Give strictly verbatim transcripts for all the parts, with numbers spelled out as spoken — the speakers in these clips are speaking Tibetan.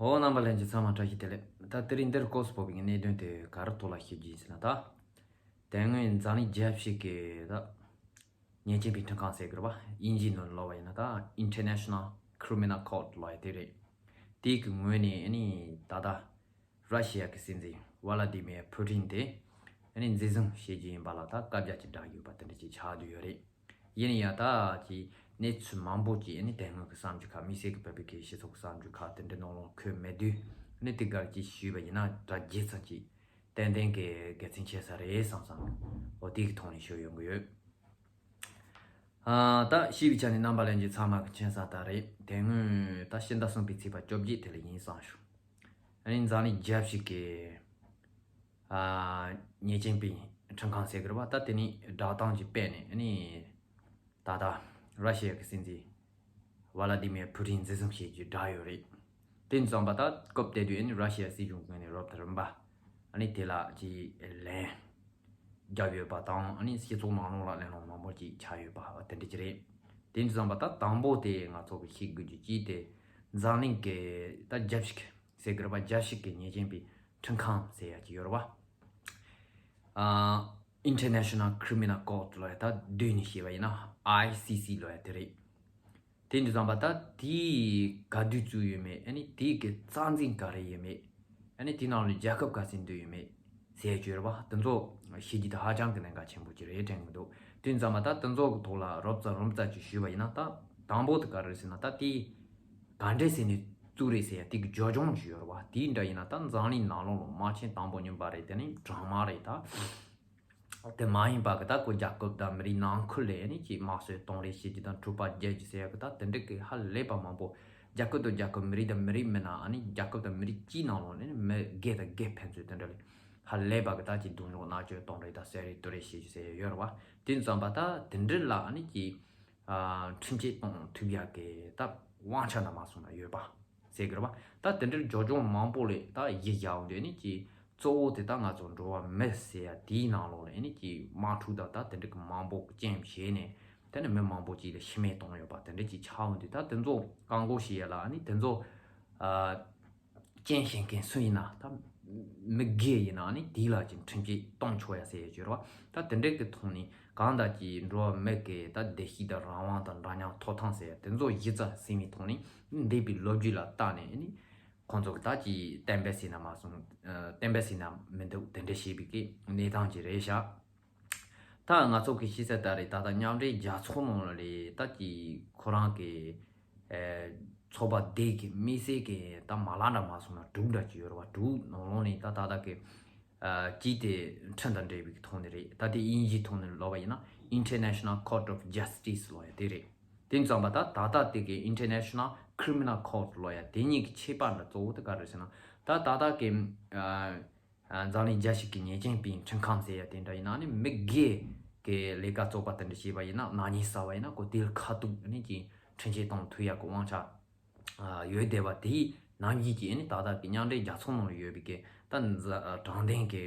ཨོ། རྣམ་པ་ལྷན་རྒྱས་ཚང་མ་བཀྲ་ཤིས་བདེ་ལེགས། ད་དེ་རིང་འདིར་སྐོར་སུ་ཕོག་པའི་གནད་དོན་དེ་ག་རེ་ཐོག་ལ་ཞུ་རྒྱུ་ཡིན་ཟེར་ན། ད་དེ་སྔོན་འཛམ་གླིང་རྒྱལ་ཕྱི་གི་ད་ཉེས་ཅན་པའི་ཁྲིམས་ཁང་ཟེར་གི་རེད་པ། དབྱིན་ཇིའི་ནང་ལོགས་པ་ཡིན་ན་ད་International Criminal Court ལབ་ཡ་དེ་རེད། དེའི་གི་ངོས་ནས་ཨ་ནི་ད་ལྟ་ར་ཤི་ཡ་གི་སྲིད་འཛིན་ཝ་ལ་དི་མེར་ཕུ་ཊིན་དེ་ཨ་ནི་འཛིན་བཟུང་བྱེད་རྒྱུ་ཡིན་པ་ལ་ད་བཀའ་རྒྱ་ཅིག་བསྒྲགས་ཡོད་པ་དེ་འདྲ་ཅིག་ཆགས་བསྡད་ཡོད་རེད། ཡིན་ཡང་ད་ཅིག་གནས་ཚུལ་མང་པོ་ཅིག་ཨ་ནི་དེ་སྔོན་གྱི་གསར་འགྱུར་ཁག་དམིགས་བསལ་གྱི་བོད་པའི་གི་སྤྱི་ཚོགས་ཀྱི་གསར་འགྱུར་ཁག་དེ་འདྲའི་ནང་ལ་འཁོད་མེད་དུས། ཨ་ནི་དེ་གར་ཅིག་ཞུས་པ་ཡིན་ན་ད་རྒྱུ་མཚན་ཅིག་ཏན་ཏན་གྱི་དགེ་མཚན་ཆེ་ས་རེད་བསམ་བསམ། འོ་དེ་གི་ཐོག་ནས་ཞུ་ཡོང་གི་ཡོད། ཨ། ད་ཞུས་པའི་ཆ་ནས་རྣམ་པ་ལྷན་རྒྱས་ཚང་མ་གི་མཁྱེན་གསལ་ལྟར་རེད། དེ་སྔོན་ད་ཕྱི་ཟླ་གསུམ་པའི་ཚེས་པ་བཅོ་བརྒྱད་དེ་ལ་ཡིན་བསམ་ཞུ། ཨ་ནི་འཛམ་གླིང་རྒྱལ་ཕྱི་གི་ཨ་ཉེས་ཅན་པའི་ཁྲིམས་ཁང་ཟེར་གི་རེད་པ། ད་དེ་ནས་བསྒྲགས་གཏམ་ཅིག་སྤེལ་ནས། ཨ་ནི་ད་ལྟ་ར་ཤི་ཡ་གི་སྲིད་འཛིན་ཝ་ལ་དི་མེར་ཕུ་ཊིན་འཛིན་བཟུང་བྱེད་རྒྱུ་བསྒྲགས་ཡོད་རེད། དེ་ཙམ་པ་ད་སྐབས་དེ་དུས་ཨ་ནི་ར་ཤི་ཡ་སྲིད་གཞུང་ངོས་ནས་རོབ་ཏུ་རིམ་པ་ཨ་ནི་དེ་ལ་ཅིག་ལན་རྒྱབ་ཡོད་པ་དང་། ཨ་ནི་སྤྱི་ཚོགས་ནང་ལོགས་ལ་གླེང་སློང་མང་པོ་ཅིག་ཆགས་ཡོད་པ་དེ་འདྲ་ཅིག་རེད། དེ་ཙམ་པ་ད་དང་པོ་དེ་ང་ཚོ་གི་ཤེས་དགོས་རྒྱུ་ཅིག་དེ་འཛམ་གླིང་གི་ད་རྒྱལ་ཕྱི་ཟེར་གི་རེད་པ། རྒྱལ་ཕྱི་གི་ཉེས་ཅན་པའི་ཁྲིམས་ཁང་ཟེར་ཡ་ཅིག་ཡོད་རེད་པ། ཨ། International Criminal Court ལབ་ཡ་ད་བསྡུས་ནས་བཤད་པ་ཡིན་ན་ཨའི་སི་སི་ལབ་ཡ་དེ་རེད། དེ་འདྲ་ཙམ་པ་ད་དེ་ག་དུས་བཙུགས་ཡོད་མེད། ཨ་ནི་དེ་གི་རྩ་འཛིན་ག་རེ་ཡོད་མེད། ཨ་ནི་དེ་ནང་ལ་རྒྱལ་ཁབ་ག་ཚོད་འདུས་ཡོད་མེད་ཟེར་ཡ་ཅིག་ཡོད་རེད་པ། དེ་ཚོ་ཤེས་རྒྱུ་དེ་ཧ་ཅང་གི་གནད་འགག་ཆེན་པོ་ཅིག་རེད་དྲན་གི་འདུག་དེ་ཙམ་པ་ད་དེ་ཚོ་གི་ཐོག་ལ་རོབ་ཙམ་རོབ་ཙམ་ཅིག་ཞུས་པ་ཡིན་ན། ད་དང་པོ་དེ་ག་རེ་རེད་ཟེར་ན། ད་དེ་ག་འདྲས་ཟེར་ནས་བཙུགས་རེད་ཟེར་ཡ་དེ་གི་བརྗོད་བྱང་ཅིག་ཡོད་རེད་པ། དེ་འདྲ་ཡིན་ན་ད་འཛམ་གླིང་ནང་ལོགས་ལ་དམག་ཆེན་དང་པོ་གཉིས་པ་རེད། དེ་ནས་གྲང་དམག་རེད། ད་དེ་མ་ཡིན་པ་གི་ད་ཁོ་རྒྱལ་ཁབ་དང་མི་རིགས་ནང་ཁུལ་ལ་ཨ་ནི་ཅིག་དམར་གསོད་གཏོང་རེས་བྱེད་རྒྱུ་དང་འཁྲུག་པ་རྒྱག་རྒྱུ་ཟེར་ཡ་གི་ད་དེ་འདྲ་གི་ཧ་ལས་པ་མང་པོ། རྒྱལ་ཁབ་དང་རྒྱལ་ཁབ། མི་རིགས་དང་མི་རིགས་མིན་ན། ཨ་ནི་རྒྱལ་ཁབ་དང་མི་རིགས་སྤྱིའི་ནང་ལོགས་ནས་མི་སྒེར་དང་སྒེར་ཕན་ཚུན་དེ་འདྲ་ལ་ཧ་ལས་པ་གི་ད་ཅིག་རྡུང་རྡེག་མནར་གཅོད་གཏོང་རེས་དང་བསད་རེས་གཏོང་རེས་བྱེད་རྒྱུ་ཟེར་ཡ་ཡོད་རེད་པ། དེ་ཙམ་པ་ད་དེ་འདྲ་ལ་ཨ་ནི་ཅིག་ཨ་ཁྲིམས་ཆད་གཏོང་ཐུབ་ཡ་གི་ད་དབང་ཆ་འདྲ་མ་སོང་ན་ཡོད་པ་ཟེར་གི་རེད་པ། ད་དེ་འདྲའི་བརྗོད་བྱང་མང་པོ་ལས་ད་གཞི་བཞག་འོང་དུས་ནི་ཅིག་གཙོ་བོ་དེ་ད་ང་ཚོ་འགྲོ་བ་མི་ཟེར་ཡ་དེའི་ནང་ལོགས་ལ་ཨ་ནི་ཅིག་དམག་འཁྲུག་དང་ད་དེ་འདྲ་གི་མང་པོ་རྐྱེན་བྱས་ནས། དེ་ནི་མི་མང་པོ་ཅིག་ལ་ཤི་རྨས་བཏང་ཡོད་པ་དེ་འདྲ་ཅིག་ཆགས་འོང་དུས། ད་དེ་ཚོ་བཀག་འགོག་བྱེད་ཡ་ལ་ཨ་ནི་དེ་ཚོ་ཨ་རྐྱེན་བྱེད་མཁན་སུ་ཡིན་ན། ད་མི་སྒེར་ཡིན་ན་ཨ་ནི་དེ་ལ་ཅིག་ཁྲིམས་ཆད་གཏོང་ཆོག་ཡ་ཟེར་ཡ་ཅིག་ཡོད་རེད་པ། ད་དེ་འདྲ་གི་ཐོག་ནས་གང་ལྟར་ཅིག་འགྲོ་བ་མི་གི་ད་བདེ་སྐྱིད་དང་རང་དབང་དང་འདྲ་མཉམ་ཐོབ་ཐང་ཟེར་ཡ་དེ་ཚོ་གཞི་རྩ་ཟིན་པའི་ཐོག་ནས། འདས་པའི་ལོ་རྒྱུས་ལ་བལྟས་ནས་ཨ་ནི་ཁོང་ཚོ་གི་ད་ཅིག་གཏན་འབེབས་ཟིན་ན་མ་སོང་། ཨ་གཏན་འབེབས་ཟིན་ན་མི་འདུག་དེ་འདྲ་བྱས་པའི་གི་གནས་སྟངས་ཅིག་རེད་ཤག་ད་ང་ཚོ་གི་ཤེས་ཚད་ལྟར་རེད། ད་ལྟ་མཉམ་འབྲེལ་རྒྱལ་ཚོགས་ནང་ལ་རེད། ད་ཅིག་ཁོ་རང་གི་ཨེ་ཚོགས་པ་དེ་གི་དམིགས་བསལ་གི་ད་མ་ལག་འདྲ་མ་སོང་ན་དྲུག་འདྲ་ཅིག་ཡོད་རེད་པ། དྲུག་ནང་ལོགས་ནས་ད་ད་ལྟ་གི་ཨ་ཅིག་དེ་ཁྲིམས་དང་འབྲེལ་བའི་གི་ཐོག་ནས་རེད། ད་དེ་དབྱིན་ཇིའི་ཐོག་ནས་ལབ་པ་ཡིན་ན་International Court of Justice ལབ་ཡ་དེ་རེད། དེ་ཙམ་པ་ད་ད་ལྟ་དེ་གི་International Criminal Court ལབ་ཡ་དེ་གཉིས་ཀྱི་ཁྱད་པར་འདྲ་གཙོ་བོ་དེ་ག་རེ་ཟེར་ན། ད་ད་ལྟ་གི་ཨ་ཨ་འཛམ་གླིང་རྒྱལ་སྤྱི་གི་ཉེས་ཅན་པའི་ཁྲིམས་ཁང་ཟེར་ཡ་དེ་འདྲ་ཡིན་ན་ནི་མི་སྒེར་གི་ལས་ཀ་བཙོག་པ་དེ་འདྲ་བྱས་པ་ཡིན་ན། ནག་ཉེས་བསགས་པ་ཡིན་ན་ཁོ་དེ་ལ་ཁ་ཐུག་ནི་ཅིག་ཁྲིམས་ཆད་གཏོང་ཐུབ་ཡ་གི་དབང་ཆ་ཨ་ཡོད་བསྡད་པ། དེའི་ནང་བཞིན་གྱི་ནི་ད་ལྟ་གི་མཉམ་འབྲེལ་རྒྱལ་ཚོགས་ནང་ལ་ཡོད་པའི་གི་ད་འཛ་དྲང་བདེན་གི་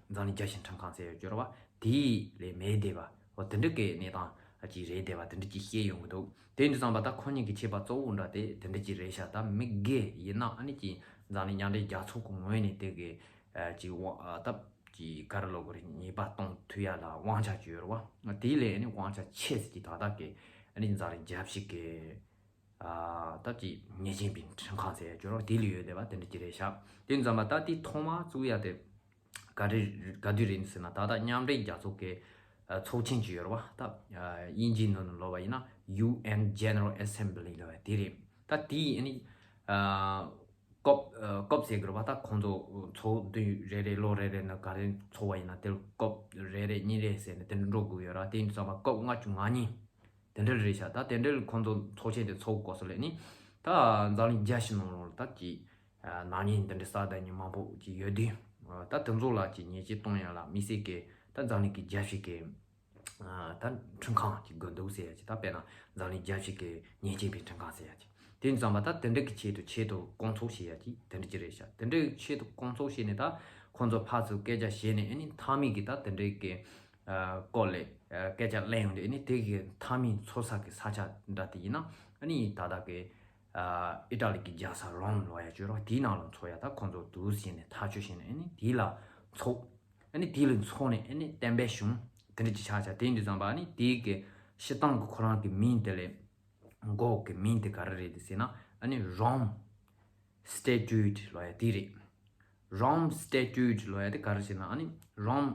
འཛམ་གླིང་རྒྱལ་སྤྱིའི་ཁྲིམས་ཁང་ཟེར་ཡ་ཅིག་ཡོད་རེད་པ། དེ་ལས་མེད་བསྡད་པ། འོ་དེ་འདྲ་གི་གནས་སྟངས་ཅིག་རེད་བསྡད་པ་དེ་འདྲ་ཅིག་བཤད་ཡོང་གི་འདུག་དེ་འདྲ་ཙམ་པ་ད་ཁོ་གཉིས་ཀྱི་ཁྱད་པར་གཙོ་བོ་འདྲ་དེ་དེ་འདྲ་ཅིག་རེད་ཤག་ད་མི་སྒེར་ཡིན་ན་ཨ་ནི་ཅིག་འཛམ་གླིང་མཉམ་འབྲེལ་རྒྱལ་ཚོགས་ཀྱི་ངོས་ནས་དེ་གི་ཨ་ཅིག་དབང་ཨ་ད་ཅིག་ག་རེ་ལབ་དགོས་རེད། ཉེས་པ་གཏོང་ཐུབ་ཡ་ལ་དབང་ཆ་ཅིག་ཡོད་རེད་པ། དེ་ལས་ཨ་ནི་དབང་ཆ་ཆེ་ཟེར་གྱི་ད་ལྟ་གི་ཨ་ནི་འཛམ་གླིང་རྒྱལ་སྤྱི་གི་ཨ་ད་ཅིག་ཉེས་ཅན་པའི་ཁྲིམས་ཁང་ཟེར་ཡ་ཅིག་ཡོད་རེད་པ། དེ་ལ་ཡོད་བསྡད་པ་དེ་འདྲ་ཅིག་རེད་ཤག་དེ་ཙམ་པ་ད་དེ་ཐོག་མར་བཙུགས་ཡ་དེ་ག་རེ་ག་དུས་རེད་ཟེར་ན། ད་ལྟ་མཉམ་འབྲེལ་རྒྱལ་ཚོགས་ཀྱི་ཨ་ཚོགས་ཆེན་ཅིག་ཡོད་རེད་པ། ད་ཨ་དབྱིན་ཇིའི་ནང་ནས་ལབ་པ་ཡིན་ན་ཡུ་ཨེན་General Assembly ལབ་པ་དེ་རེད། ད་དེ་ཨ་ནི་ཨ་ཀོབ་ཨ་ཀོབ་ཟེར་གི་རེད་པ། ད་ཁོང་ཚོ་ཚོགས་དུས་རེ་རེ་ལོ་རེ་རེ་ནང་ག་རེ་ཚོགས་པ་ཡིན་ན་དེ་ལ་ཀོབ་རེ་རེ་གཉིས་རེ་ཟེར་ནས་དེ་འདྲ་འགྲོ་དགོས་ཡོད་རེད། དེ་ཡིན་དུས་ཙམ་པ་ཀོབ་ལྔ་བཅུ་ང་གཉིས་དེ་འདྲ་རེད་ཤག་ད་དེ་འདྲ་ལ་ཁོང་ཚོ་ཚོགས་ཆེན་དེ་ཚོགས་དགོས་ས་ལས་ནི། ད་འཛམ་གླིང་རྒྱལ་སྤྱི་ནང་ལོགས་ལ་ད་ཅིག་ཨ་ནག་ཉེས་འདི་འདྲ་བསགས་བསྡད་མཁན་མང་པོ་ཅིག་ཡོད་དུས། ཨ་ད་དེ་ཚོ་ལ་ཅིག་ཉེས་ཆད་གཏོང་ཡ་ལ་དམིགས་བསལ་གྱི་ད་འཛམ་གླིང་གི་རྒྱལ་སྤྱི་གི་ཨ་ད་ཁྲིམས་ཁང་ཅིག་དགོས་འདུག་ཟེར་ཡ་ཅིག་ད་དཔེར་ན་འཛམ་གླིང་རྒྱལ་སྤྱི་གི་ཉེས་ཅན་པའི་ཁྲིམས་ཁང་ཟེར་ཡ་ཅིག་དེ་ཙམ་པ་ད་དེ་འདྲ་གི་ཆེད་དུ་ཆེད་དུ་བསྐོང་ཚོགས་བྱེད་ཡ་ཅིག་དེ་འདྲ་ཅིག་རེད་ཤག་དེ་འདྲ་གི་ཆེད་དུ་བསྐོང་ཚོགས་བྱས་ནས་ད་ཁོང་ཚོ་ཕར་ཚུར་སྐད་ཆ་བཤད་ནས། ཨ་ནི་མཐའ་མའི་གི་ད་དེ་འདྲ་གི་ཨ་སྐོར་ལས་ཨ་སྐད་ཆ་གླེང་ཡོང་དུས། ཨ་ནི་དེ་གི་མཐའ་མའི་ཚོགས་ས་གི་ས་ཆ་འདྲ་དེ་ཡིན་ན། ཨ་ནི་ད་ལྟ་གི་ ཨི་ཏྲ་ལི་གི་རྒྱལ་ས་རོམ་ལོ་ཡ་བརྗོད་རོགས་དེའི་ནང་ལ་འཚོགས་ཡ། ད་ཁོང་ཚོ་དུས་ཟིན་ནས་ཐག་གཅོད་བྱས་ནས་ཨ་ནི་དེ་ལ་འཚོགས། ཨ་ནི་དེ་ལ་འཚོགས་ནས་ཨ་ནི་གཏན་འབེབས་བྱུང་། དེ་འདྲ་ཅིག་ཆགས་ཆགས་དེ་འདྲ་ཙམ་པ་ཨ་ནི་དེའི་གི་སྤྱིར་བཏང་གི་ཁོ་རང་གི་མིང་དེ་ལས་འགོ་གི་མིང་དེ་ག་རེ་རེད་ཟེར་ན་ཨ་ནི་རོམ་སི་ཊེ་ཊུཊ་ལོ་ཡ་དེ་རེད། རོམ་སི་ཊེ་ཊུཊ་ལོ་ཡ་དེ་ག་རེ་ཟེར་ན་ཨ་ནི་རོམ་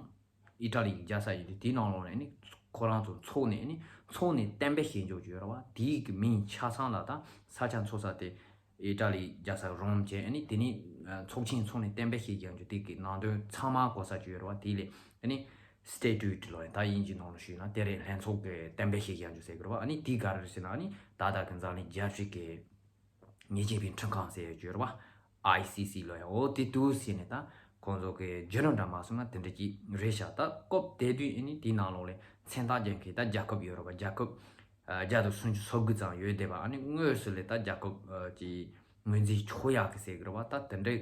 ཨི་ཏྲ་ལི་ཡི་རྒྱལ་ས་ཡིན་དུས་དེའི་ནང་ལོགས་ནས་ནི་ཁོ་རང་ཚོ་འཚོགས་ནས་ནི་འཚོགས་ནས་གཏན་འབེབས་བྱེད་འཇོག་རྒྱུ་ཡོད་རེད་བ། དེའི་གི་མིང་ཆ་ཚང་ལ་ད་ས་ཆ་འཚོགས་ས་དེ་ཨི་ཏྲ་ལི་རྒྱལ་ས་རོམ་བྱས་ནི་དེ་ནི་ཚོགས་ཆེན་འཚོགས་ནས་གཏན་འབེབས་བྱེད་རྒྱུ་དེ་གི་ནང་དོན་ཚང་མ་གོ་ས་ཅིག་ཡོད་རེད་བ། དེ་ལས་ནི་སི་ཊེ་ཊུཊ་ལོ་ཡ་ད་དབྱིན་ཇིའི་ནང་ལ་ཞུས་ན་དེ་རེད། ལྷན་ཚོགས་ཀྱི་གཏན་འབེབས་བྱེད་རྒྱུ་ཟེར་གི་རེད་བ། ཨ་ནི་དེ་ག་རེ་རེད་ཟེར་ན་ཨ་ནི་ད་ལྟ་གི་འཛམ་གླིང་རྒྱལ་སྤྱི་གི་ཉེས་ཅན་པའི་ཁྲིམས་ཁང་ཟེར་ཡོད་རེད་བ། ཨའི་སི་སི་ལོ་ཡ། འོ་དེ་དུས་ཟིན་ནས་ད་ཁོང་ཚོ་གི་བརྒྱུད་རིམ་འདྲ་མ་སོང་ན་དེ་འདྲ་ཅིག་རེད་ཤག་ད་སྐབས་དེ་དུས་ཨ་ནི་དེའི་ནང་ལོགས་ལས་མཚན་རྟགས་རྒྱག་མཁན་ད་རྒྱལ་ཁབ་ཡོད་རེད་བ། རྒྱལ་ཁབ་བརྒྱ་དང་སུམ་ཅུ་སོ་དགུ་ཙམ་ཡོད་བསྡད་པ། ཨ་ནི་དངོས་སུ་ལས་ད་རྒྱལ་ཁབ་ཀྱི་ངོས་འཛིན་ཆོག་ཡག་གི་ཟེར་གི་རེད་བ། ད་དེ་འདྲ་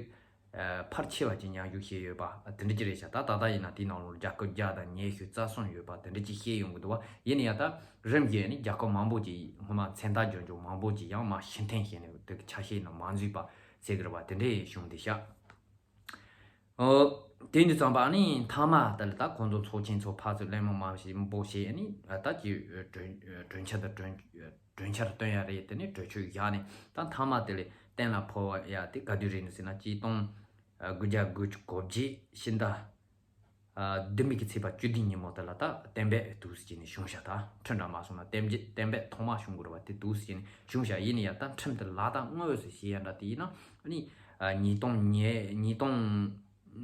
ཕལ་ཆེ་བ་ཅིག་མཉམ་ཞུགས་བྱས་ཡོད་པ་དེ་འདྲ་ཅིག་རེད་ཤག་ད་ད་ལྟ་ཡིན་ན་དེའི་ནང་ལོགས་རྒྱལ་ཁབ་བརྒྱ་དང་ཉི་ཤུ་རྩ་གསུམ་ཡོད་པ་དེ་འདྲ་ཅིག་བཤད་ཡོང་གི་འདུག་བ། ཡིན་ན་ཡང་ད་རིམ་བཞིན་ནི་རྒྱལ་ཁབ་མང་པོ་ཅིག་སྔོན་མ་མཚན་རྟགས་འཇོག་འཇོག་མང་པོ་ཅིག་ཡང་མ་ཕྱིར་འཐེན་བྱས་ནས་དེ་གི་ཆ་ཤས་ནང་མ་འཛུལ་བ་ཟེར་གི་རེད་བ། དེ་འདྲ་བྱུང་བསྡད་ཤག་ཨོ། དེ་འདི་ཙམ་པ་ནི་མཐའ་མ་ད་ལ་ད་ཁོང་ཚོ་ཚོགས་ཆེན་ཚོ་ཕར་ཚུར་གླེང་མོལ་མང་ཞིག་འབོ་བྱས་ནི་ད་ཀྱི་གྲོས་གྲོས་འཆར་དང་གྲོས་གྲོས་འཆར་བཏོན་ཡ་རེད། དེ་ནི་གྲོས་ཆོད་བཞག་ནས་ད་མཐའ་མ་དེ་ལས་གཏན་ལ་ཕབ་ཡ་དེ་ག་དུས་རེད་ཟེར་ན་ཆིག་སྟོང་དགུ་བརྒྱ་དགུ་བཅུ་གོ་བརྒྱད་ཕྱི་ཟླ་བདུན་པའི་གི་ཚེས་པ་བཅུ་བདུན་ཉིན་མོ་དེ་ལ་ད་གཏན་འབེབས་འདུག་སེ་བྱས་ནས་བྱུང་ཤག་ད་ཁྲིམས་འདྲ་མ་སོང་ན་གཏན་འབེབས་གཏན་འབེབས་ཐོག་མ་བྱུང་དགོས་རེད་བ། དེ་འདུག་སེ་བྱས་ནས་བྱུང་ཤག་ཡིན་ན་ཡང་ད་ཁྲིམས་དེ་ལག་བསྟར་དངོས་སུ་བྱེད་ཡ་འདྲ་དེ་ཡིན་ན་ཨ་ནི་ཉིས་སྟོང་ཉིས་ཉིས་སྟོང་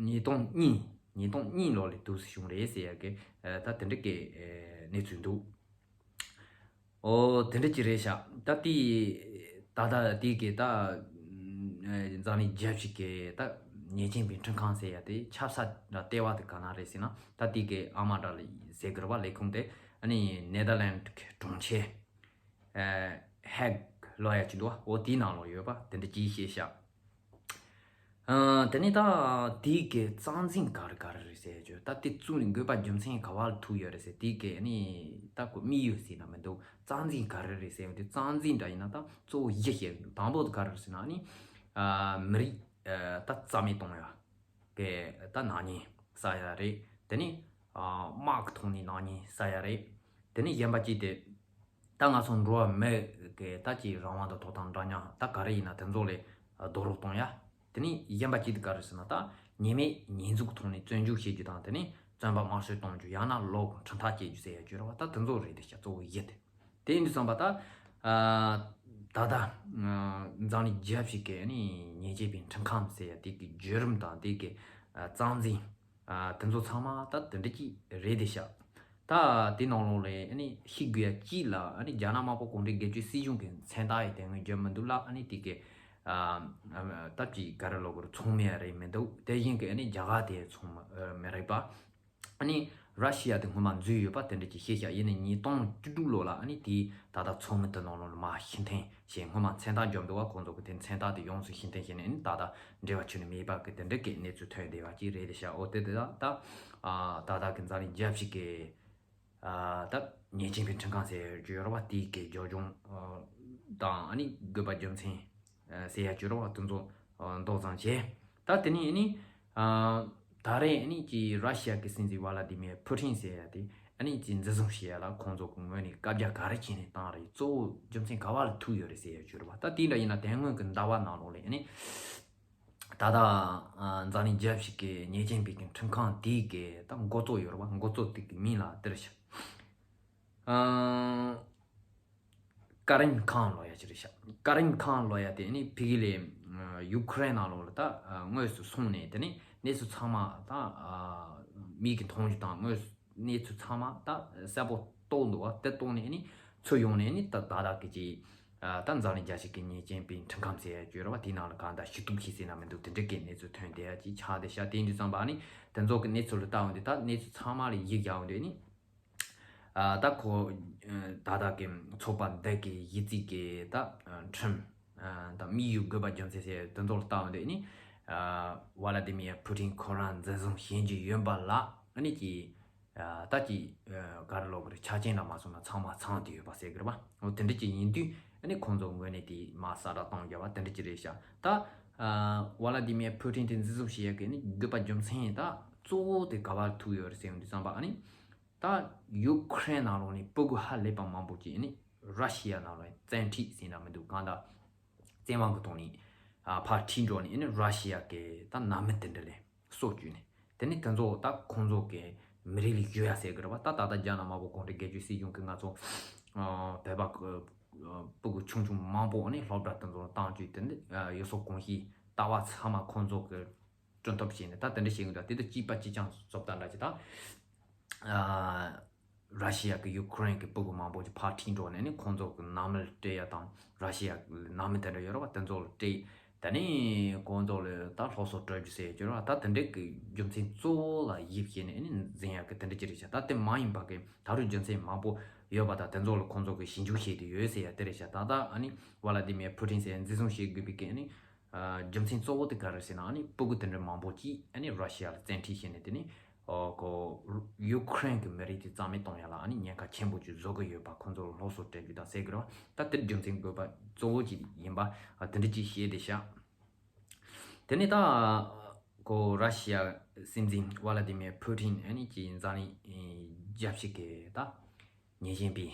ཉིས་སྟོང་གཉིས་ཉིས་སྟོང་གཉིས་ལོ་ལས་འདུག་སེ་བྱུང་རེད་ཟེར་ཡ་གི་ད་དེ་འདྲ་གི་གནས་ཚུལ་འདུག་ཨོ་དེ་འདྲ་ཅིག་རེད་ཤག་ད་དེ་ད་ལྟ་དེ་གི་ད་འཛམ་གླིང་རྒྱལ་སྤྱི་གི་ད་ཉེས་ཅན་པའི་ཁྲིམས་ཁང་ཟེར་ཡ་དེ་ཆབ་ས་འདྲ་ལྟེ་བ་དེ་ག་ན་རེད་ཟེར་ན་ད་དེ་གི་ཨ་མ་འདྲ་ལ་ཟེར་གི་རེད་བ། ལས་ཁུངས་དེ་ཨ་ནི་ནེ་དར་ལེན་གི་གྲོང་ཁྱེར་ཧེག་ལོ་ཡ་ཅིག་འདུག་བ། འོ་དེའི་ནང་ལོགས་ཡོད་པ་དེ་འདྲ་ཅིག་བཤད་ཤག་ཨ། དེ་ནས་ད་དེའི་གི་རྩ་འཛིན་ག་རེ་ག་རེ་རེད་ཟེར་ཡ་ཅོ། ད་དེ་བཙུགས་ནས་དགོས་པ་རྒྱུ་མཚན་ག་བ་ལ་ཐུག་ཡོད་རེད་ཟེར། དེའི་གི་ནི་ད་ཁོ་དམིགས་ཡུལ་ཟེར་ན་མི་འདུག་རྩ་འཛིན་ག་རེ་རེད་ཟེར་ཡོང་དུས་རྩ་འཛིན་འདྲ་ཡིན་ན་ད་གཙོ་བོ་བཞི་བཤད་ཡོང་དུས་དང་པོ་དེ་ག་རེ་རེད་ཟེར་ན་ནི་ཨ་མི་རིགས་ཨ་ད་རྩ་མེད་གཏོང་ཡ་གི་ད་ནག་ཉེས་བསགས་ཡ་རེད། དེ་ནས་ཨ་དམག་གི་ཐོག་ནས་ནག་ཉེས་བསགས་ཡ་རེད། དེ་ནས་གཞན་པ་གཅིག་དེ། ད་ང་ཚོ་འགྲོ་བ་མི་གི་ད་ཀྱི་རང་དབང་དང་ཐོབ་ཐང་འདྲ་མཉམ་ད་ག་རེ་ཡིན་ན་དེ་ཚོ་ལས་རྡོག་རོལ་གཏོང་ཡ། དེ་ནས་གཞན་པ་གཅིག་དེ་ག་རེ་ཟེར་ན་ད་ཉེས་མེད་ཉེས་འཛུགས་ཐོག་ནས་བཙོན་འཇུག་བྱེད་རྒྱུ་དང་དེ་ནས་བཙོན་པ་དམར་གསོད་གཏོང་རྒྱུ་ཡང་ན་ལོག་ཁྲིམས་ཐག་བཅད་རྒྱུ་ཟེར་ཡ་རྒྱུ་རེད་བ། ད་དེ་ཚོ་རེད་དེ་ཤ་གཙོ་བོ་བཞི་དེ། དེ་ཡིན་དུས་ཙམ་པ་ད་ད་ལྟ་འཛམ་གླིང་རྒྱལ་སྤྱི་གི་ནི་ཉེས་ཅན་པའི་ཁྲིམས་ཁང་ཟེར་ཡ་དེ་གི་བརྒྱུད་རིམ་དང་དེ་གི་རྩ་འཛིན། ཨ་དེ་ཚོ་ཚང་མ་ད་དེ་འདྲ་ཅིག་རེད་དེ་ཤག་ད་དེ་ནང་ལོགས་ལས་ཨ་ནི་ཤེས་དགོས་ཡ་གཅིག་ལ་ཨ་ནི་རྒྱ་ནག་དམར་པོ་གུང་ཁྲན་སྒེར་གཅོད་སྲིད་གཞུང་གི་མཚན་རྟགས་ཡི་དེ་སྔོན་བརྗོད་མི་འདུག་ལ། ཨ་ནི་དེ་གི་ཨ་ད་ཅིག་ག་རེ་ལབ་དགོས་རེད། ཚང་མ་ཡ་རེད་མི་འདུག་དེ་བཞིན་གི་ཨ་ནི་རྒྱ་གར་དེ་ཚང་མ་མི་རེད་པ། ཨ་ནི་ར་ཤི་ཡ་དེ་སྔོན་མ་འཛུལ་ཡོད་པ་དེ་འདྲ་ཅིག་བཤད་ཤག་ཡིན་ནའི་ཉིས་སྟོང་བཅུ་དྲུག་ལོ་ལ་ཨ་ནི་དེ་ད་ལྟ་ཚོགས་མི་དེ་ནང་ལོགས་ལ་མར་ཕྱིར་འཐེན་བྱས། སྔོན་མ་མཚན་རྟགས་འཇོག་འདུག་བ། ཁོང་ཚོ་གི་དེ་མཚན་རྟགས་དེ་ཡོངས་སུ་ཕྱིར་འཐེན་བྱས་ནས་ཨ་ནི་ད་ལྟ་འབྲེལ་བ་ཁྱོན་ནས་མེད་པ་གི་དེ་འདྲ་གི་གནས་ཚུལ་ཐོན་བསྡད་པ་ཅིག་རེད་དེ་ཤག་འོ་དེ་དེ་ད་ད་ད་ལྟ་གི་འཛམ་གླིང་རྒྱལ་སྤྱི་གི་ད་ཉེས་ཅན་པའི་ཁྲིམས་ཁང་ཟེར་རྒྱུ་ཡོད་རེད་བ། དེའི་གི་རྒྱབ་ལྗོངས་དང་ཨ་ནི་དགོས་པ་རྒྱུ་མཚན་ཟེར་ཡ་ཅིག་ཡོད་རེད་བ། དེ་ཚོ་མདོ་ཙམ་བྱས། ད་དེ་ནས་ཨ་ནི་ད་རེས་ཨ་ནི་ཀྱི་ར་ཤི་ཡ་གི་སྲིད་འཛིན་ཝ་ལ་ཏི་མིར་ཕུ་ཊིན་ཟེར་ཡ་དེ་ཨ་ནི་ཀྱི་འཛིན་བཟུང་བྱེད་ཡ་ལ་ཁོང་ཚོ་གི་ངོས་ནས་བཀའ་རྒྱ་ག་རེ་བྱས་ནས་བཏང་རེད། གཙོ་བོ་རྒྱུ་མཚན་ག་བ་ལ་ཐུག་ཡོད་རེད་ཟེར་ཡ་ཅིག་ཡོད་རེད་བ། ད་དེ་འདྲ་ཡིན་ན་དེ་སྔོན་གི་ཟླ་བ་ནང་ལོགས་ལ་ཨ་ནི་ད་ལྟ་འཛམ་གླིང་རྒྱལ་སྤྱི་གི་ཉེས་ཅན་པའི་གི་ཁྲིམས་ཁང་དེའི་གི་ད་འགོ་གཙོ་ཡོད་རེད་བ། འགོ་གཙོ་དེ་གི་མིང་ལ་དེར་ཤ་ཨ་ཀ་རིམ་ཁང་ལོ་ཡ་ཅིག་རེད་ཤག་ཀ་རིམ་ཁང་ལོ་ཡ་དེ་ནི་ཕ་གི་ལས་ཡུ་ཁུ་རེན་ནང་ལོགས་ལ་ད་དངོས་སུ་སོང་ནས་དེ་ནི་གནས་ཚུལ་ཚང་མ་ད་མིག་གིས་མཐོང་རྒྱུ་དང་དངོས་སུ་གནས་ཚུལ་ཚང་མ་ད་གསལ་པོ་རྟོགས་འདུག་བ། དེ་རྟོགས་ནས་ནི་ཚུར་ཡོང་ནས་ནི་ད་ད་ལྟ་གི་ཅིག་ད་འཛམ་གླིང་རྒྱལ་སྤྱི་གི་ཉེས་ཅན་པའི་ཁྲིམས་ཁང་ཟེར་ཡ་ཅིག་ཡོད་རེད་བ། དེའི་ནང་ལ་གང་ལྟར་ཞུ་གཏུག་བྱས་ཟེར་ན་མི་འདུག་དེ་འདྲ་གི་གནས་ཚུལ་ཐོན་བསྡད་ཡ་ཅིག་ཆགས་བསྡད་ཤག་དེ་ཡིན་དུས་ཙམ་པ་ནི་དེ་ཚོ་གི་གནས་ཚུལ་ལ་ལྟ་འོང་དུས་ད་གནས་ཚུལ་ཚང་མ་ལ་གཞི་བཞག་འོང་དུས་ནི། ཨ་ད་ཁོ་ཨ་ད་ལྟ་གི་ཚོགས་པ་འདི་གི་གཞི་རྩའི་གི་ད་ཨ་ཁྲིམས་ཨ་ད་དམིགས་ཡུལ་དགོས་པ་རྒྱུ་མཚན་ཟེར་དེ་ཚོ་ལ་ལྟ་འོང་དུས་ནི་ཨ་ཝ་ལ་ཏི་མིར་ཕུ་ཊིན་ཁོ་རང་འཛིན་བཟུང་བྱེད་རྒྱུ་ཡིན་པ་ལ་ཨ་ནི་ཀྱི་ཨ་ད་ཀྱི་ཨ་ག་རེ་ལབ་དགོས་རེད། ཆ་རྐྱེན་ལ་མ་སོང་ན་ཚང་མ་ཚང་བསྡད་ཡོད་པ་ཟེར་གི་རེད་པ། འོ་དེ་འདྲ་ཅིག་ཡིན་དུས་ ཨ་ནི་ཁོང་ཚོ་ངོས་ནས་དེ་མ་གསལ་བསྒྲགས་གཏོང་རྒྱུ་བ་དེ་འདྲ་ཅིག་རེད་ཤག་ད་ཨ་ཝ་ལ་ཏི་མིར་ཕུ་ཊིན་དེ་འཛིན་བཟུང་བྱེད་ཡག་གི་ནི་དགོས་པ་རྒྱུ་མཚན་ད་གཙོ་བོ་དེ་ག་བར་ཐུག་ཡོད་རེད་ཟེར་ཡོང་དུས་ཙམ་པ། ཨ་ནི་ད་ཡུ་ཁུ་རེན་ནང་ལོགས་ནས་སྤུ་གུ་ཧ་ལས་པ་མང་པོ་ཅིག་ཨ་ནི་ར་ཤི་ཡ་ནང་ལོགས་བཙན་ཁྲིད་ཟེར་ན་མི་འདུག་གང་ལྟར་བཙན་དབང་གི་ཐོག་ནས་ཨ་ཕར་ཁྲིད་འགྲོ་ནས་ཨ་ནི་ར་ཤི་ཡ་གི་ད་ནང་མི་དེ་འདྲ་ལ་སྲོག་བཅད་ནས། དེ་ནས་དེ་ཚོ་ད་ཁོང་ཚོ་གི་མི་རིགས་ལ་ཞུ་ཡ་ཟེར་གི་རེད་བ། ད་ད་ལྟ་རྒྱ་ནག་དམར་པོ་གུང་ཁྲན་སྒེར་གཅོད་སྲིད་གཞུང་གིས་ང་ཚོ་ཨ་བོད་པ་གི་ཨ་སྤུ་གུ་ཆུང་ཆུང་མང་པོ་ཨ་ནི་སློབ་གྲྭ་དེ་ཚོ་ལ་བཏང་བཅུག་དེ་ནས་ཨ་ཡུལ་སྲོལ་གོམས་གཤིས་ལྟ་བ་ཚང་མ་ཁོང་ཚོ་གི་སྐྲུན་ཐབས་བྱས་ནས་ད་དེ་འདྲ་བྱེད་གི་འདུག་དེ་དང་གཅིག་པ་གཅིག་རྐྱང་བཟོ་ལྟ་འདྲ་ཅིག་ད་ཨ་ར་ཤི་ཡ་གི་ཡུ་ཁུ་རེན་གི་སྤུ་གུ་མང་པོ་ཅིག་ཕར་ཁྲིད་འགྲོ་ནས་ནི་ཁོང་ཚོ་གི་ནང་མི་ལ་སྤྲད་ཡ་དང་། ར་ཤི་ཡ་གི་ནང་མི་དེ་འདྲ་ཡོད་རེད་བ། དེ་ཚོ་ལ་སྤྲད། དེ་ནས་ཁོང་ཚོ་ལ་ད་སློབ་གསོ་སྤྲོད་རྒྱུ་ཟེར་གྱི་རེད་བ། ད་དེ་འདྲ་གི་རྒྱུ་མཚན་གཙོ་བོ་ལ་དབྱིབས་བྱས་ནས་ནི་འཛིན་ཡ་གི་དེ་འདྲ་ཅིག་རེད་ཤག་ད་དེ་མ་ཡིན་པ་གི་ད་རུང་རྒྱུ་མཚན་མང་པོ་ཡོད་པ་དང་། དེ་ཚོ་ལ་ཁོང་ཚོ་གི་ཞིབ་འཇུག་བྱེད་དུ་ཡོད་ཟེར་ཡ་དེ་རེད་ཤག་ད་ད་ཨ་ནི་ཝ་ལ་ཏི་མིར་ཕུ་ཊིན་ཟེར་འཛིན་བཟུང་བྱེད་དགོས་པའི་གི་ཨ་ནི་ཨ་རྒྱུ་མཚན་གཙོ་བོ་དེ་ག་རེ་ཟེར་ན། ཨ་ནི་སྤུ་གུ་དེ་འདྲ་མང་པོ་ཅིག་ཨ་ནི་ར་ཤི་ཡ་ལ་བཙན་ཁྲིད་བྱས་ནས་དེ་ནི་ཨོ་ཁོ་ཡུ་ཁུ་རེན་གྱི་མི་རིགས་དེ་རྩ་མེད་གཏོང་ཡ་ལ་ཨ་ནི་ཉེན་ཁ་ཆེན་པོ་ཅིག་བཟོ་གི་ཡོད་པ། ཁོ་ཚོ་ལ་སློབ་གསོ་སྤྲད་རྒྱུ་དང་ཟེར་གི་རེད་བ། ད་དེར་རྒྱུ་མཚན་དགོས་པ་གཙོ་བོ་ཅིག་ཡིན་པ་ཨ་དེ་འདྲ་ཅིག་བཤད་བསྡད་ཤག་དེ་ནས་ད་ཁོ་ར་ཤི་ཡ་སྲིད་འཛིན་ཝ་ལ་ཏི་མིར་ཕུ་ཊིན་ཨ་ནི་ཀྱི་འཛམ་གླིང་རྒྱལ་སྤྱི་གི་ད་ཉེས་ཅན་པའི་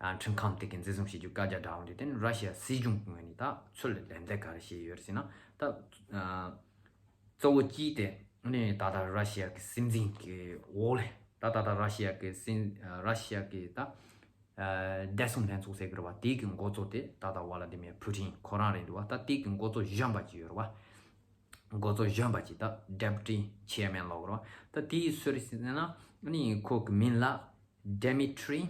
ཨ་ཁྲིམས་ཁང་དེ་གི་འཛིན་བཟུང་བྱེད་རྒྱུ་བཀའ་རྒྱ་བསྒྲགས་འོང་དུས། དེ་ནི་ར་ཤི་ཡ་སྲིད་གཞུང་གི་ངོས་ནས་ད་ཚུར་ལ་ལན་འདེབས་ག་རེ་བྱས་ཡོད་རེད་ཟེར་ན། ད་ཨ་གཙོ་བོ་གཅིག་དེ་ནི་ད་ལྟ་ར་ཤི་ཡ་གི་སྲིད་འཛིན་གི་འོག་ལ་ད་ད་ལྟ་ར་ཤི་ཡ་གི་སྲིད་ར་ཤི་ཡ་གི་ད་ཨ་བདེ་སྲུང་ལྷན་ཚོགས་ཟེར་གི་རེད་བ། དེ་གི་འགོ་གཙོ་དེ་ད་ལྟ་ཝ་ལ་ཏི་མིར་ཕུ་ཊིན་ཁོ་རང་རེད་འདུག་བ། ད་དེ་གི་འགོ་གཙོ་གཞོན་པ་ཅིག་ཡོད་རེད་བ། འགོ་གཙོ་གཞོན་པ་ཅིག་ད་Deputy Chairman་ལབ་དགོས་རེད་བ། ད་དེ་སུ་རེད་ཟེར་ན་ཨ་ནི་ཁོ་གི་མིང་ལ་Dmitry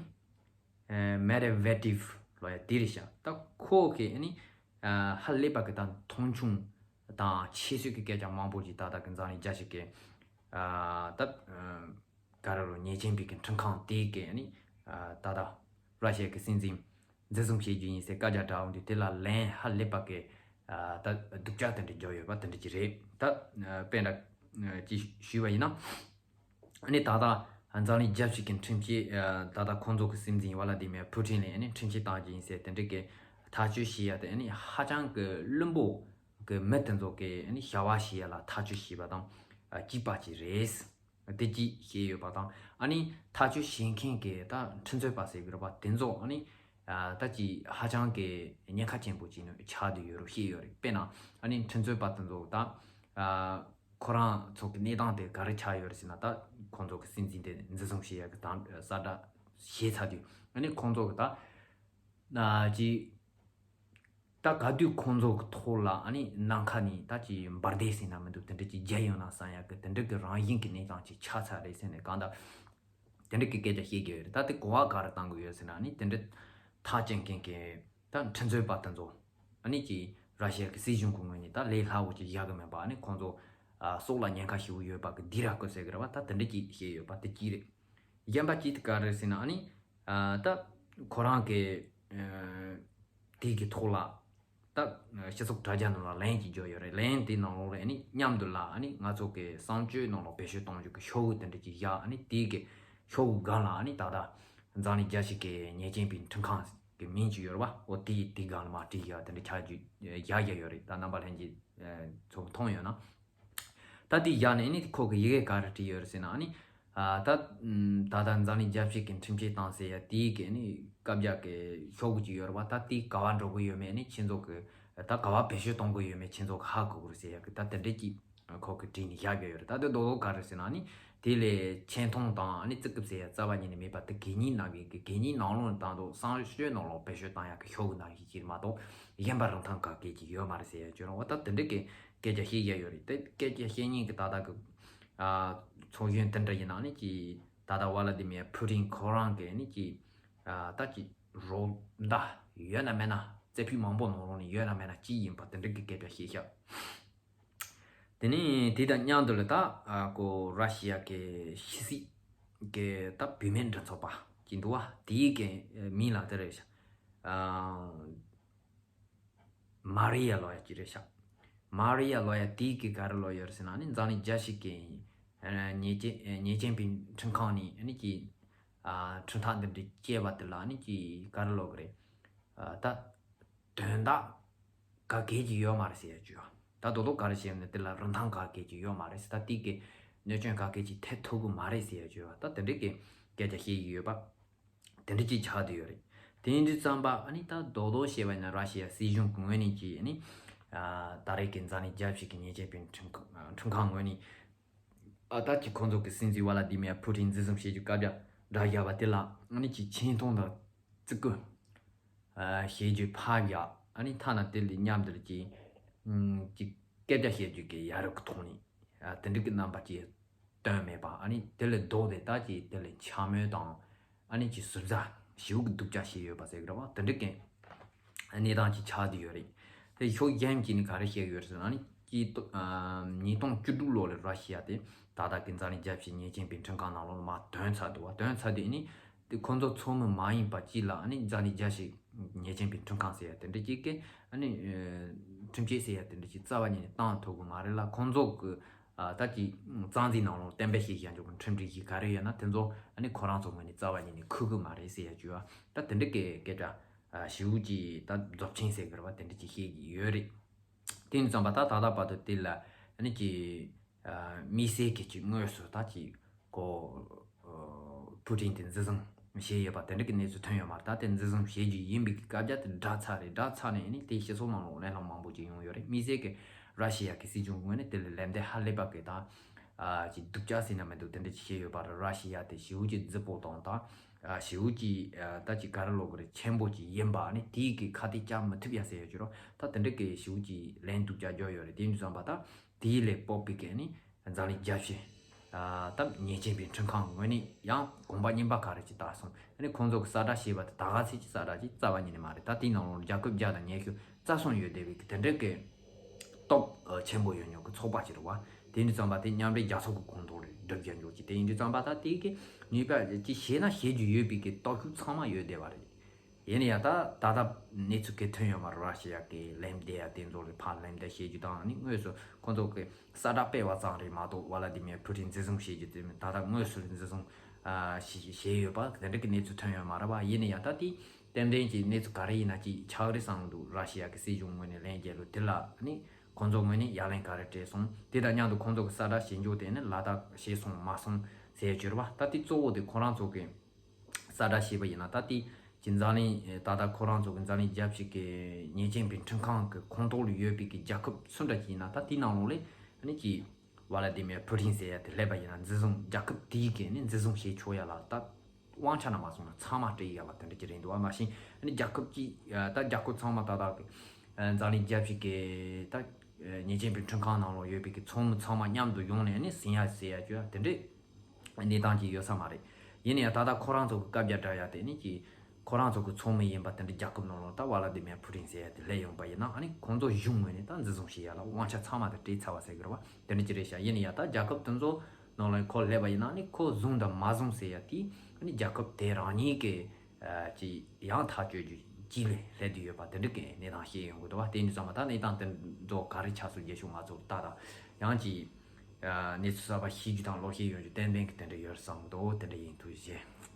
Medvedev་ལབ་ཡ་དེ་རེད་ཤག་ད་ཁོ་གི་ཨ་ནི་ཨ་ཧ་ལས་པ་གི་ད་མཐོང་ཆུང་དང་ཁྱད་གསོད་ཀྱི་སྐད་ཆ་མང་པོ་ཅིག་ད་ལྟ་གི་འཛམ་གླིང་རྒྱལ་སྤྱི་གི་ཨ་ད་ཨ་ག་རེ་རོ་ཉེས་ཅན་པའི་གི་ཁྲིམས་ཁང་དེ་གི་ཨ་ནི་ཨ་ད་ལྟ་ར་ཤི་ཡ་གི་སྲིད་འཛིན་འཛིན་བཟུང་བྱེད་རྒྱུ་ཡིན་ཟེར་བཀའ་རྒྱ་བསྒྲགས་འོང་དུས། དེ་ལ་ལན་ཧ་ལས་པ་གི་ཨ་ད་སྡུག་ཅག་དེ་འདྲ་འཇོག་ཡོད་པ་དེ་འདྲ་ཅིག་རེད། ད་ཨ་དཔེ་འདྲ་ཅིག་ཞུས་པ་ཡིན་ན། ཨ་ནི་ད་ལྟ་འཛམ་གླིང་རྒྱལ་སྤྱི་གི་ཁྲིམས་ཆད་ཨ་ད་ལྟ་ཁོང་ཚོ་གི་སྲིད་འཛིན་ཝ་ལ་ཏི་མིར་ཕུ་ཊིན་ལ་ཨ་ནི་ཁྲིམས་ཆད་བཏང་རྒྱུ་ཡིན་ཟེར་དེ་འདྲ་གི་ཐག་གཅོད་བྱེད་ཡ་དེ་ཨ་ནི་ཧ་ཅང་གི་བླུན་པོ་གི་མི་དེ་ཚོ་གི་ཨ་ནི་བྱ་བ་བྱེད་ཡ་ལ་ཐག་གཅོད་བྱས་པ་དང་ཨ་གཅིག་པ་ཅིག་རེད། དེ་གཅིག་བཤད་ཡོད་པ་དང་། ཨ་ནི་ཐག་གཅོད་བྱེད་མཁན་གྱི་ད་ཁྲིམས་རྩོད་པ་ཟེར་གི་རེད་པ། དེ་ཚོ་ཨ་ནི་ཨ་ད་ཅིག་ཧ་ཅང་གི་ཉེན་ཁ་ཆེན་པོ་ཅིག་ནི་ཆགས་བསྡད་ཡོད་རུ་བཤད་ཡོད་རེད། དཔེར་ན་ཨ་ནི་ཁྲིམས་རྩོད་པ་དེ་ཚོ་ད་ཨ་ཁོ་རང་ཚོ་གི་གནས་སྟངས་དེ་ག་རེ་ཆགས་ཡོད་རེད་ཟེར་ན། ད་ཁོང་ཚོ་གི་སྲིད་འཛིན་དེ་འཛིན་བཟུང་བྱེད་ཡ་གི་དང་གསལ་བསྒྲགས་བྱས་ཚར་དུས། ཨ་ནི་ཁོང་ཚོ་གི་ད་ཨ་ཅིག་ད་ག་དུས་ཁོང་ཚོ་གི་ཐོག་ལ་ཨ་ནི་ནམ་མཁའ་ནས་ད་ཅིག་འབར་མདེལ་ཟེར་ན་མི་འདུག་དེ་འདྲ་ཅིག་རྒྱག་ཡོང་ན་བསམ་ཡ་གི་དེ་འདྲ་གི་རང་བཞིན་གྱི་གནས་སྟངས་ཅིག་ཆགས་ཚར་རེད་ཟེར་ནས། གང་ལྟར་དེ་འདྲ་གི་སྐད་ཆ་བཤད་ཀྱི་ཡོད་རེད། ད་དེ་གོ་བ་ག་རེ་བཏང་གི་ཡོད་ཟེར་ན། ཨ་ནི་དེ་འདྲ་ཐག་བཅད་མཁན་གྱི་ད་ཁྲིམས་རྩོད་པ་དེ་ཚོ་ཨ་ནི་ཅིག་ར་ཤི་ཡ་གི་སྲིད་གཞུང་གི་ངོས་ནས་ད་ལས་སླ་བོ་ཅིག་བཞག་གི་མིན་པ། ཨ་ནི་ཁོང་ཚོ་ཨ་སྲོག་ལ་ཉེན་ཁ་ཞེ་པོ་ཡོད་པ་གི་སྡིགས་ར་སྐུལ་ཟེར་གི་རེད་བ། ད་དེ་འདྲ་ཅིག་བཤད་ཡོད་པ་དེ་གཅིག་རེད། གཞན་པ་གཅིག་དེ་ག་རེ་ཟེར་ན། ཨ་ནི་ཨ་ད་ཁོ་རང་གི་ཨ་དེ་གི་ཐོག་ལ་ད་སྤྱི་ཚོགས་དྲ་རྒྱ་ནང་ལ་ལན་ཅིག་བརྒྱབ་ཡོད་རེད། ལན་དེ་ནང་ལོགས་ལ་ཨ་ནི་མཉམ་དུ་ལ་ཨ་ནི་ང་ཚོ་གི་གསང་སྤྱོད་ནང་ལ་བེད་སྤྱོད་གཏོང་རྒྱུ་གི་ཤོག་བུ་དེ་འདྲ་ཅིག་བཞག་ཨ་ནི་དེ་གི་ཤོག་བུ་སྒང་ལ་ཨ་ནི་ད་ལྟ་འཛམ་གླིང་རྒྱལ་སྤྱི་གི་ཉེས་ཅན་པའི་ཁྲིམས་ཁང་གི་མིང་ཅིག་ཡོད་རེད་བ། འོ་དེ་དེ་སྒང་ལ་མར་བྲིས་བཞག་དེ་འདྲ་ཆགས་རྒྱུ་བཞག་བཞག་ཡོད་རེད། ད་རྣམ་པ་ལྷན་རྒྱས་ཚོ་མཐོང་ཡོད་ན། ད་དེ་བཞག་ནས་ནི་ཁོ་གི་ཡི་གེ་ག་རེ་བྲིས་ཡོད་རེད་ཟེར་ན། ཨ་ནི་ཨ་ད་ད་ལྟ་འཛམ་གླིང་རྒྱལ་སྤྱི་གི་ཁྲིམས་ཆད་བཏང་ཟེར་ཡ་དེའི་གི་ནི་བཀའ་རྒྱ་གི་ཤོག་བུ་ཅིག་ཡོད་རེད་བ། ད་དེ་ག་བ་འགྲོ་གི་ཡོད་མེད་ནི་ཁྱེད་ཚོ་གི་ད་ག་བ་བེད་སྤྱོད་གཏོང་གི་ཡོད་མེད་ཁྱེད་ཚོ་གི་ཧ་གོ་གི་རེད་ཟེར་ཡ་གི་ད་དེ་འདྲས་ཀྱི་ཁོ་གི་བྲིས་ནས་བཞག་གི་ཡོད་རེད། ད་དེ་རྡོག་རྡོག་ག་རེ་ཟེར་ན། ཨ་ནི་དེ་ལས་ཆེ་མཐོང་དང་ཨ་ནི་བརྩི་གི་ཟེར་ཡ་རྩ་བ་ཉིད་ནས་མེད་པ། དེ་གད་སྙིགས་ནང་གི་གད་སྙིགས་ནང་ལོགས་ནས་བཏང་འདུག་གསང་སྤྱོད་ནང་ལོགས་བེད་སྤྱོད་བཏང་ཡ་གི་ཤོག་བུ་ནང་བཞིན་ཅིག་མ་གཏོགས་གཞན་པ་རིན་ཐང་ག་གེ་ཅིག་ཡོད་མ་རེད་ཟེར་ཡ་ཅིག་རེད་བ། ད་དེ་འདྲས་གི་སྐད་ཆ་བཤད་ཡ་ཡོད་རེད། དེ་སྐད་ཆ་བཤད་མཁན་གྱི་ད་ལྟ་གི་ཨ་ཚོགས་གཞོན་དེ་འདྲ་ཡིན་ན་ནི་ཅིག་ད་ལྟ་ཝ་ལ་ཏི་མིར་ཕུ་ཊིན་ཁོ་རང་གི་ནི་ཅིག་ཨ་ད་ཅིག་རོགས་ཟླ་ཡོད་ན་མེད་ན་རྩེ་ཕུད་མང་པོ་ནང་ལོགས་ནས་ཡོད་ན་མེད་ན་ཅིག་ཡིན་པ་དེ་འདྲ་གི་སྐད་ཆ་བཤད་ཤག་དེ་ནས་དེ་དང་མཉམ་དུ་ལ་ད་ཨ་ཀོ་ར་ཤི་ཡ་གི་ཕྱི་སྲིད་གི་ད་བུད་མེད་མགྲིན་ཚབ་པ་ཅིག་འདུག་བ། དེའི་གི་མིང་ལ་དེ་རེད་ཤག་ཨ། མ་རི་ཡ་ལོ་ཡ་ཅིག་རེད་ཤག་མ་རི་ཡ་ལོ་ཡ་དེའི་གི་ག་རེ་ལོ་ཡོད་རེད་ཟེར་ན། ཨ་ནི་འཛམ་གླིང་རྒྱལ་སྤྱི་གི་ཨ་ཉེས་ཅན་ཨ་ཉེས་ཅན་པའི་ཁྲིམས་ཁང་ནས་ཨ་ནི་ཅིག་ཨ་ཁྲིམས་ཐག་འདི་འདྲ་བཅད་པ་དེ་ལ་ཨ་ནི་ཅིག་ག་རེ་ལོ་གི་རེད། ད་དོན་དག་ག་གེ་ཅིག་ཡོད་མ་རེད་ཟེར་ཡ་བརྗོད་པ། ད་རྡོག་རྡོག་ག་རེ་བཤད་ན་དེ་ལ་རིན་ཐང་ག་གེ་ཅིག་ཡོད་མ་རེད་ཟེར། ད་དེ་གི་གནོད་སྐྱོན་ག་གེ་ཅིག་ཐེབས་ཐུབ་གི་མ་རེད་ཟེར་ཡ་བརྗོད་པ། ད་དེ་འདྲ་གི་སྐད་ཆ་བཤད་ཀྱི་ཡོད་པ། དེ་འདྲ་ཅིག་ཆགས་བསྡད་ཡོད་རེད། དེ་ཡིན་དུས་ཙམ་པ་ཨ་ནི་ད་རྡོག་རྡོག་བཤད་པ་ཡིན་ན་ར་ཤི་ཡ་སྲིད་གཞུང་གི་ངོས་ནས་ཀྱིས་ཨ་ནི་ད་རེས་ཀྱི་འཛམ་གླིང་རྒྱལ་སྤྱི་གི་ཉེས་ཅན་པའི་ཁྲིམས་ཁང་ཁྲིམས་ཁང་ངོས་ནས་ཨ་ད་ཀྱི་ཁོང་ཚོ་གི་སྲིད་འཛིན་ཝ་ལ་དི་མི་ཡ་ཕུ་ཊིན་འཛིན་བཟུང་བྱེད་རྒྱུ་བཀའ་རྒྱ་བསྒྲགས་བཞག་པ་དེ་ལ་ཨ་ནི་ཀྱི་ཆེ་མཐོང་དང་བརྩི་བཀུར་བྱེད་རྒྱུ་ཕར་བཞག་ཨ་ནི་ཐ་ན་དེ་ལས་མཉམ་དུ་ཀྱི་ཀྱི་སྐད་ཆ་བཤད་རྒྱུ་གི་ཡ་རབས་ཀྱི་ཐོག་ནས་དེ་འདྲ་གི་རྣམ་པ་ཅིག་སྟོན་མེད་པ། ཨ་ནི་དེ་ལས་ལྡོག་སྟེ་ད་ཅིག་དེ་ལས་འཕྱ་སྨོད་དང་ཨ་ནི་ཅིག་ཟུར་ཟ་ཞེ་པོ་གི་སྡུག་ཅག་བྱས་ཡོད་པ་ཟེར་གི་རེད་བ། དེ་འདྲ་གི་གནས་སྟངས་ཅིག་ཆགས་བསྡད་ཡོད་རེད། དེ་ཕྱོགས་གཞན་གཅིག་ནས་ག་རེ་བཤད་ཡོད་རེད་ཟེར་ན་ཨ་ནི་ཀྱི་ཉིས་སྟོང་བཅུ་དྲུག་ལོ་ལ་ར་ཤི་ཡ་དེ་ད་ལྟ་གི་འཛམ་གླིང་རྒྱལ་སྤྱིའི་ཉེས་ཅན་པའི་ཁྲིམས་ཁང་ནང་ལོགས་ལ་མར་ཐོན་ཚར་འདུག་བ། ཐོན་ཚར་དུས་ཨ་ནི་དེ་ཁོང་ཚོ་ཚོགས་མི་མ་ཡིན་པ་གཅིག་ལ་ཨ་ནི་འཛམ་གླིང་རྒྱལ་སྤྱིའི་ཉེས་ཅན་པའི་ཁྲིམས་ཁང་ཟེར་ཡ་དེ་འདྲ་གཅིག་གི་ཨ་ནི་ཁྲིམས་ཆད་ཟེར་ཡ་དེ་འདྲ་གཅིག་རྩ་བ་ཉིད་ནས་བཏང་ཐུབ་གི་མ་རེད་ལ། ཁོང་ཚོ་གི་ད་ཀྱི་རྩ་འཛིན་ནང་ལོགས་གཏན་འབེབས་བྱས་བཞག་འཇོག་གི་ཁྲིམས་སྒྲིག་གཞི་ག་རེ་ཡོད་ན་དེ་ཚོ་ཨ་ནི་ཁོ་རང་ཚོ་ངོས་ནས་རྩ་བ་ཉིད་ནས་འཁུར་གི་མ་རེད་ཟེར་ཡ་བརྗོད་པ། ད་དེ་འདྲ་གི་སྐད་ཆ་ཞེ་པོ་ཅིག་ད་རྫོབ་ཆེན་ཟེར་གི་རེད་བ། དེ་འདྲ་ཅིག་བཤད་ཀྱི་ཡོད་རེད། དེ་ཡིན་ཙམ་པ་ད་ད་ལྟ་བར་དུ་དེ་ལ་ཨ་ནི་ཀྱི་དམིགས་བསལ་གྱི་ཅིག་དངོས་སུ་ད་ཅིག་གོ་ཕུ་ཊིན་དེ་འཛིན་བཟུང་བྱས་ཡོད་པ་དེ་འདྲ་གི་གནས་ཚུལ་ཐོན་ཡོད་མ་རེད། ད་དེ་འཛིན་བཟུང་བྱེད་རྒྱུ་ཡིན་པའི་གི་བཀའ་རྒྱ་དེ་བསྒྲགས་ཚར་རེད། བསྒྲགས་ཚར་ནས་ཨ་ནི་དེ་སྤྱི་ཚོགས་ནང་ལ་གླེང་སློང་མང་པོ་ཅིག་ཡོང་ཡོད་རེད། དམིགས་བསལ་གྱི་ར་ཤི་ཡ་གི་སྲིད་གཞུང་ངོས་ནས་དེ་ལ་ལན་འདེབས་ཧ་ལས་པ་གི་ད་ཅིག་སྡུག་ཅག་ཟེར་ན་མི་འདུག་དེ་འདྲ་ཅིག་བྱས་ཡོད་པ་རེད། ར་ཤི་ཡ་དེ་ཞེ་པོ་ཅིག་རྫི་པོ་དང་ད་ཞེ་པོ་ཅིག་ད་ཅིག་ག་རེ་ལབ་དགོས་རེད། ཆེན་པོ་ཅིག་ཡིན་པ་ཨ་ནི་དེའི་གི་ཁ་གཏད་བཅག་མི་ཐུབ་ཡ་ཟེར་ཡོད་ཀྱི་རེད། ད་དེ་འདྲ་གི་ཞེ་པོ་ཅིག་ལན་སྡུག་ཅག་རྒྱག་ཡོད་རེད། དེ་ཡིན་ཙམ་པ་ད་དེའི་ལས་སྤོབས་པའི་གི་ཨ་ནི་འཛམ་གླིང་རྒྱལ་སྤྱི་ད་ཉེས་ཅན་པའི་ཁྲིམས་ཁང་ངོས་ནས་ཡང་གོམ་པ་རྙིང་པ་ག་རེ་ཅིག་བཏགས་སོང་། ཨ་ནི་ཁོང་ཚོ་གི་གསལ་བསྒྲགས་བྱས་པ་དེ་ད་ག་ཚོད་ཀྱི་གསལ་བསྒྲགས་ཅིག་རྩ་བ་ཉིད་ནས་མ་རེད། ད་དེའི་ནང་ལོགས་རྒྱལ་ཁབ་བརྒྱ་དང་ཉི་ཤུ་རྩ་གསུམ་ཡོད་བསྡད་པའི་གི་དེ་འདྲ་གི་སྟོབས་ཆེན་པོ་ཡོད་མྱོང་གི་ཚོགས་པ་ཅིག་རེད་བ། དེ་ཡིན་དུས་ཙམ་པ་དེ་མཉམ་འབྲེལ་རྒྱལ་ཚོགས་ཀྱི་ཁོངས་གཏོགས་ལ་སྒྲུབ་རྒྱག་འཇོག་ཅིག་དེ་ཡིན་དུས་ཙམ་པ་ད་དེ་གི་ནུས་པ་ཅིག་བྱས་ན་བྱེད་རྒྱུ་ཡོད་པའི་གི་སྟོབས་ཤུགས་ཚང་མ་ཡོད་བསྡད་པ་རེད། ཡིན་ན་ཡང་ད་ད་ལྟ་གནས་ཚུལ་གི་ཐོན་ཡོད་མ་རེད། ར་ཤི་ཡ་གི་ལན་འདེབས་ཡ་དེ་ཚོ་ལ་ཕར་ལན་འདེབས་བྱེད་རྒྱུ་དང་ཨ་ནི་དངོས་སུ་ཁོང་ཚོ་གི་གསལ་བསྒྲགས་སྤེལ་བ་ཙམ་རེད་མ་གཏོགས་ཝ་ལ་ཏི་མིར་ཕུ་ཊིན་འཛིན་བཟུང་བྱེད་རྒྱུ་དེ་ད་ལྟ་དངོས་སུ་འཛིན་བཟུང་བྱས་ཡོད་པ་དེ་འདྲ་གི་གནས་ཚུལ་ཐོན་ཡོད་མ་རེད་བ། ཡིན་ན་ཡང་ད་དེ་ཏན་ཏན་གྱི་གནས་ཚུལ་ག་རེ་ཡིན་ན་ཅིག་ཆགས་རེད་བསམ་གི་འདུག་ར་ཤི་ཡ་གི་སྲིད་གཞུང་ངོས་ནས་ལན་རྒྱག་ལུགས་དེ་ལ་ཨ་ནི་ཁོང་ཚོ་ངོས་ནས་ཡ་ལན་ག་རེ་སྤྲད་སོང་། དེ་དང་མཉམ་དུ་ཁོང་ཚོ་གི་གསལ་བསྒྲགས་བྱེད་འཇོག་དེ་ནི་ལ་དྭགས་བྱས་སོང་མ་སོང་ཟེར་གྱུར་བ། ད་དེ་གཙོ་བོ་དེ་ཁོ་རང་ཚོ་གི་གསལ་བསྒྲགས་བྱས་པ་ཡིན་ན་ད་དེ་ཀྱི་འཛམ་གླིང་ད་ལྟ་ཁོ་རང་ཚོ་གི་འཛམ་གླིང་རྒྱལ་སྤྱི་གི་ཉེས་ཅན་པའི་ཁྲིམས་ཁང་གི་ཁོངས་གཏོགས་ལ་ཡོད་པའི་གི་རྒྱལ་ཁབ་སུ་འདྲ་ཅིག་ཡིན་ན་ད་དེའི་ནང་ལོགས་ལས་ཨ་ནི་ཀྱི་ཝ་ལ་ཏི་མིར་ཕུ་ཊིན་ཟེར་ཡ་དེ་སླེབས་པ་ཡིན་ན་འཛིན་བཟུང་རྒྱལ་ཁབ་དེའི་གི་ནི་འཛིན་བཟུང་བྱེད་ཆོག་ཡ་ལ་ད་དབང་ཆ་ན་མ་སོང་ན་ཚང་མ་སྤྲད་ཡ་ལ་དེ་འདྲ་ཅིག་རེད་འདུག་བ། མ་གཞི་ཨ་ནི་རྒྱལ་ཁབ་ཀྱི་ད་རྒྱལ་ཁབ་ཚང་མ་ད་ལྟ་གི་འཛམ་གླིང་རྒྱལ་སྤྱི་གི་ད་ཉེས་ཅན་པའི་ཁྲིམས་ཁང་ནང་ལོགས་ཡོད་པའི་གི་ཚོགས་མི་ཚང་མ་མཉམ་དུ་ཡོང་ནས་ཨ་ནི་ཟིན་ཡ་ཟེར་ཡ་ཅོ་ཡ་དེ་འདྲས། གནས་སྟངས་ཅིག་ཡོད་ས་མ་རེད། ཡིན་ན་ཡང་ད་ལྟ་ཁོ་རང་ཚོ་གི་བཀའ་རྒྱ་བསྒྲགས་ཡ་དེ་ནི་ཅིག་ཁོ་རང་ཚོ་གི་ཚོགས་མི་ཡིན་པ་དེ་འདྲ་རྒྱལ་ཁབ་ནང་ལོགས་ད་ཝ་ལ་ཏི་མིར་ཕུ་ཊིན་ཟེར་ཡ་དེ་སླེབས་ཡོང་པ་ཡིན་ན་ཨ་ནི་ཁོང་ཚོ་གཞུང་ངོས་ནས་ད་འཛིན་བཟུང་བྱེད་ཡ་ལ་དབང་ཆ་ཚང་མ་དེ་སྤྲད་ཚར་བ་ཟེར་གི་རེད་བ། དེ་འདྲ་ཅིག་རེད་ཤག་ཡིན་ན་ཡང་ད་རྒྱལ་ཁབ་དེ་ཚོ་ནང་ལ་ཁོ་སླེབས་པ་ཡིན་ན་ཨ་ནི་ཁོ་བཟུང་དང་མ་བཟུང་ཟེར་ཡ་དེ་ཨ་ནི་རྒྱལ་ཁབ་དེ་རང་ཉིད་ཀྱི་ཅིག་ཡང་ཐག་གཅོད་རྒྱུ་ཅིག་ལས་སླེབས་བསྡད་ཡོད་པ་དེ་འདྲ་གི་གནས་སྟངས་ཤིག་ཡོང་གི་འདུག་བ། དེ་འདྲ་ཙམ་པ་ད་གནས་སྟངས་དེ་ཚོ་ག་རེ་ཆགས་སོང་རྒྱལ་ཤོག་ང་ཚོ་ལྟ་དང་ཡང་ཅིག་གནས་ཚུལ་གསར་པ་ཤེས་རྒྱུ་དང་ཀློག་ཤེས་ཡོང་རྒྱུ་ཏན་ཏན་གྱི་དེ་འདྲ་ཡོད་བསམ་གི་འདུག་དེ་འདྲ་ཡིན་ཐུགས་རྗེ་ཆེ།